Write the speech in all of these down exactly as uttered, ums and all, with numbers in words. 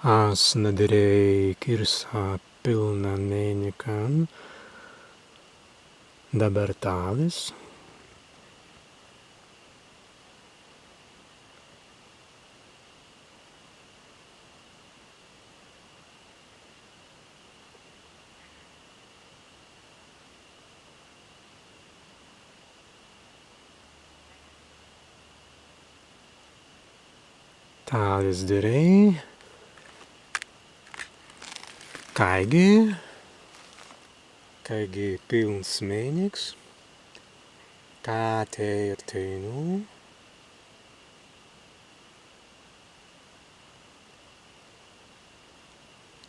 As nadirēi kīrsa pilnan mēnikan, dabber tālis. Tālis dirēi, kāigi, kāigi pilns mēniks, ka tēr teinū.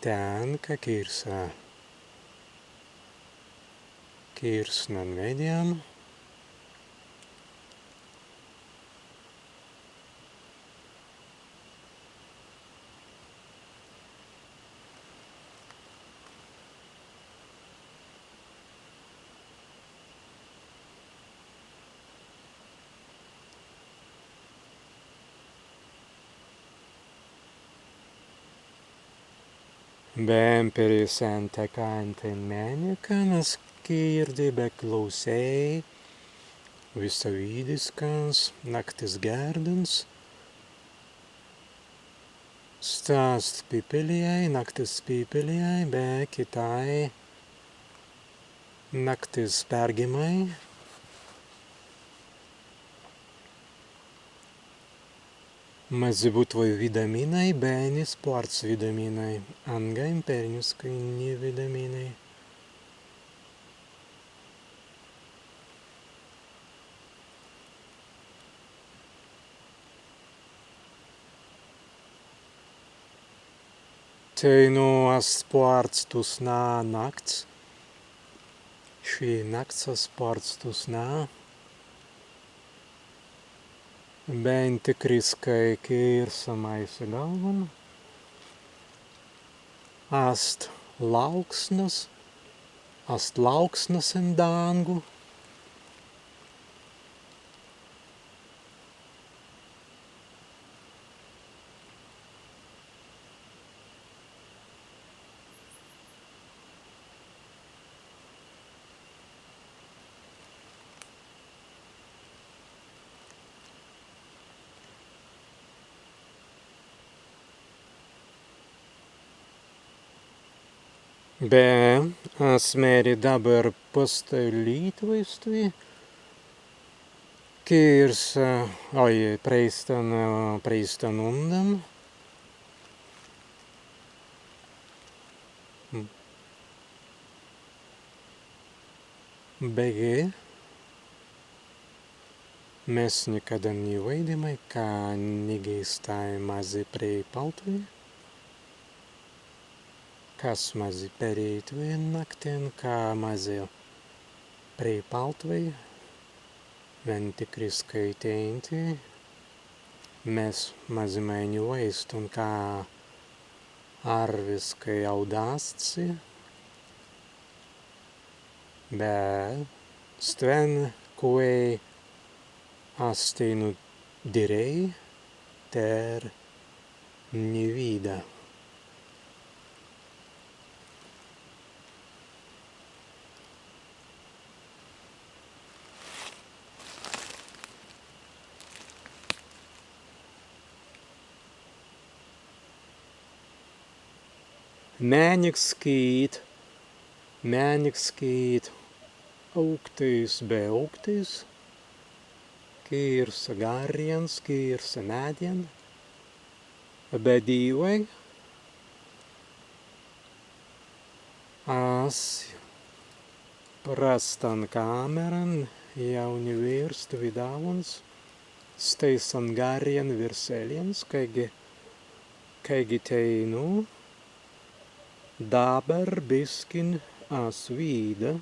Tēnka kīrsa, kīrsnan meddjan. Be en peri sen tekāntan mēnikan as kīrdi be klausēi wisawīdiskans naktis gērdans. Sta ast pippeljai, naktis pippeljai, be kitāi naktis pergimmai. Mazzi būtwei widāminai, be ni spārts widāminai, anga empīriskai ni widāminai. Teinū ast spārts tusnā nakts. Šī nakts ast spārts tusnā. Be entikriskai kīrsa maise galwan. Ast lāuksnas, ast lāuksnas en dāngu. Be as mēri dabber pastāi lītwei stwi kīrsa, oi, prei stan, prei stan undan. Beggi mes nikaddan ni waīdimai, ka niggeistai mazzi preipaltwei, kas mazzi pereītwei naktin, ka mazzi preipaltwei, entikriskai tēnti. Mes mazzimai ni waīstun, ka arwiskai audāst si, be stwen kwēi as teinū dirēi, tēr ni widāi. Mēniks kīt, mēniks kīt, aūktais be aūktais, kīrsa garrins, kīrsa meddjan, be dīwai as pra stan kāmeran jāu ni wīrst widāwuns stēisan garrjan wirseljans, kāigi, kāigi teinū, dabber biskin as widāi,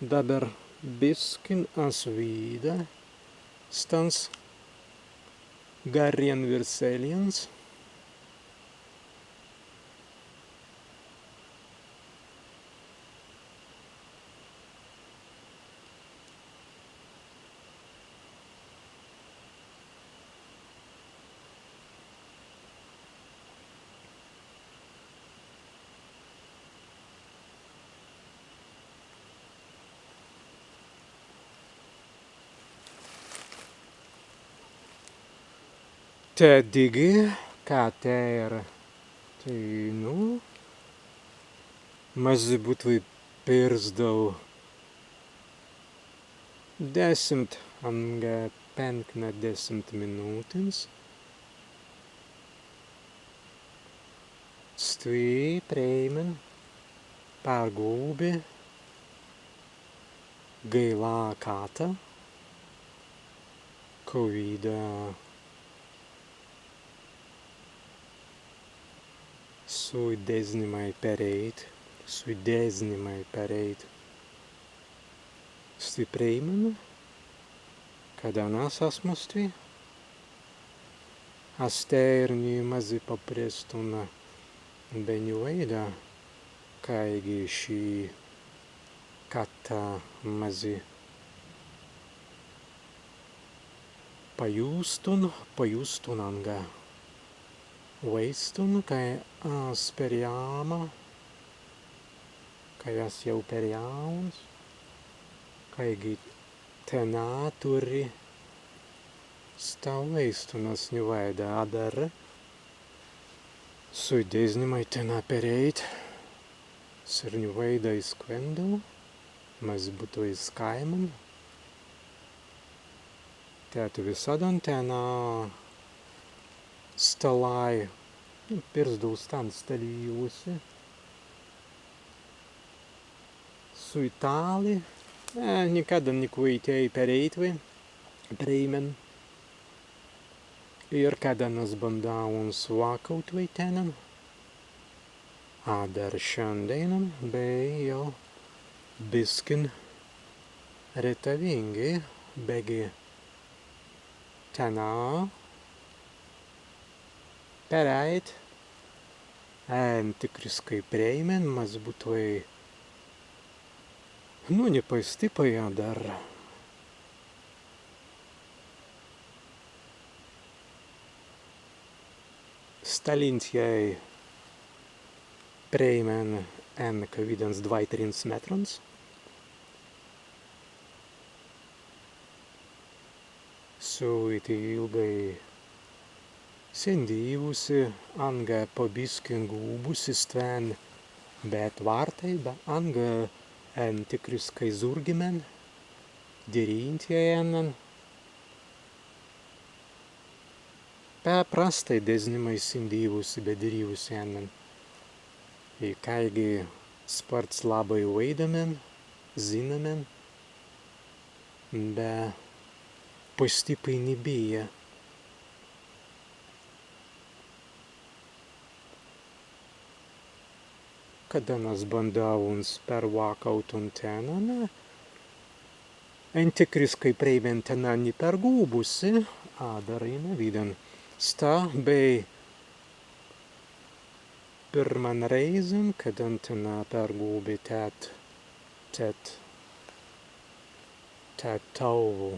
dabber biskin as widāi stans garrjan wirseljans. Tēt dīgi, ka tēr teinū mazzi būtwei pirzdau desimt anga pēnknadesimt minūtins. Stwi prei men pergūbi gailā katā, kawīda sūi deznimai pereit, sūi deznimai pereit. Stwi prei men, kaddan as asma stwi, as tēr ni mazzi paprestun be ni waīda, kāigi ši katā mazzi pajūstun, pajūstun anga waīstun, kāi as perjāma, kāi as jāu perjāuns, kāigi tenā turri sta waīstun, as ni waīda, adder sūi deznimai tenā pereit, as ni waīda, iz kwēndau, mazzi būtwei iz kāiman. Tēt wisaddan tenā stalāi, nu, pirzdau stan stalīwusi. Sūi tāli, e, nikaddan ni kwaitēi pereītwei prei men. Ir kaddan as bandāwuns wakautwei tennan, adder šandēinan bēi jāu biskin retawīngi, beggi tenā pereit entikriskai prei men, mazzi būtwei, nu, ni pastippai, adder stalīntjai prei men en kawīdans dwāi trīns metrans. Sūi tīt ilgai sendīwusi, anga pa biskin gūbusi stwen, bet wārtai, be anga entikriskai zūrgi men, dirīntjai ennan. Be prastai deznimai sendīwusi be dirīwusi ennan. Ikāigi spārts labbai waīda men, zinna men, be pastippai ni bijja. Kaddan as bandāwuns perwakautun tennan, entikriskai prei men tenā ni pergūbusi, adder ainawīdan. Sta bēi pirman rēizan, kaddan tenā pergūbi tēt, tēt, tēt tāwu.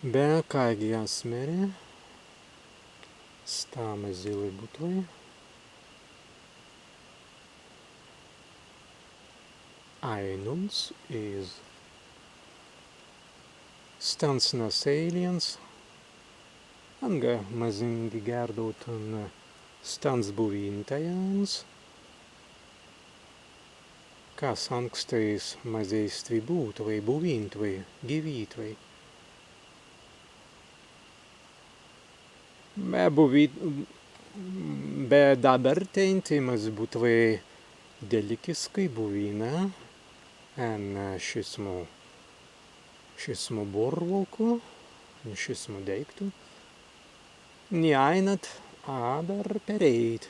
Be kāigi as mēri, sta mazīlai būtwei ainunts iz stans naseīljans, anga mazīngi gērdautun stans buwīntajans, kas ankstāis mazēi stwi būtwei, buwīntwei, giwītwei. Be buwī-, be dabber teinū mazzi būtwei delīkiskai buwīna en šismu, šismu burwalku, en šismu deīktu. Ni aīnat, adder perēit,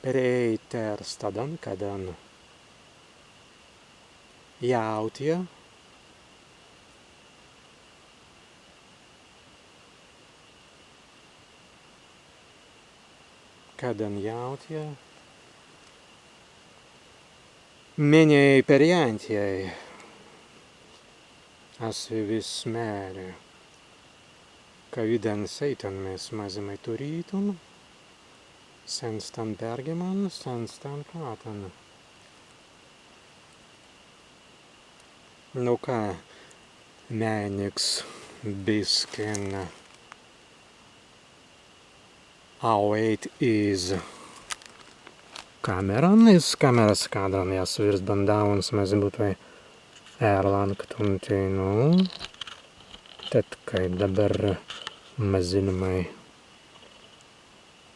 perēit tēr staddan, kaddan jāutja, kaddan jāutja mennei perjāntjai. As wis mēri, kawīdan seītan mes mazzimai turītun sen stan pergimman, sen stan kātan. Nu ka, mēniks Biskin await iz kameran, iz kameras kadran, jas wīrst bandāwuns, mazzi būtwei ērlānktun teinū. Tēt kāi dabber mazīnimai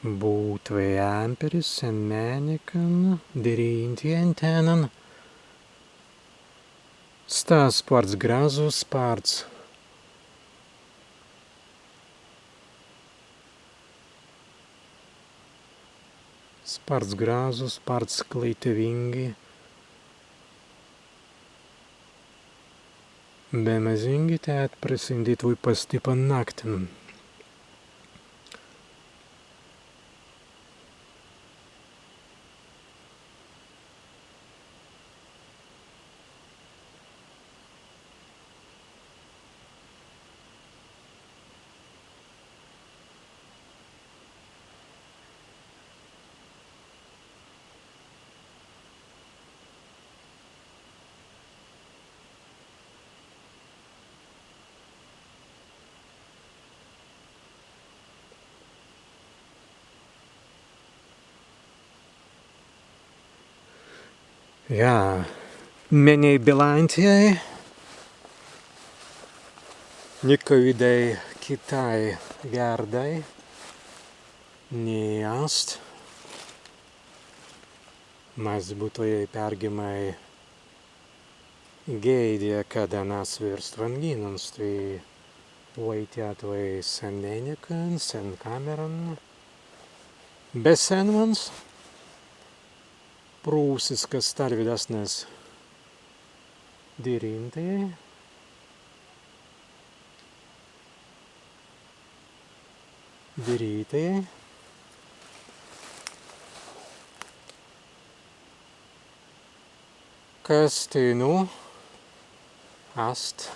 būtwei emperis sen mēnikan dirīntei en tennan. Sta spārts grazzu, spārts, spārts grazzu, spārts kletewīngi. Be mazīngi tēt prisīnditwei pastippan naktin. Jā, mennei bilāntei, nikawīdai kitāi wērdai ni ast. Mazzi būtwei pergimmai gēidja, kaddan as wīrst wanginnans, stwi waitjātwei sen mēnikan, sen kameran. Be senwans prūsiskas stārwidāsnas dirīntei. Dirītei, kas teinū ast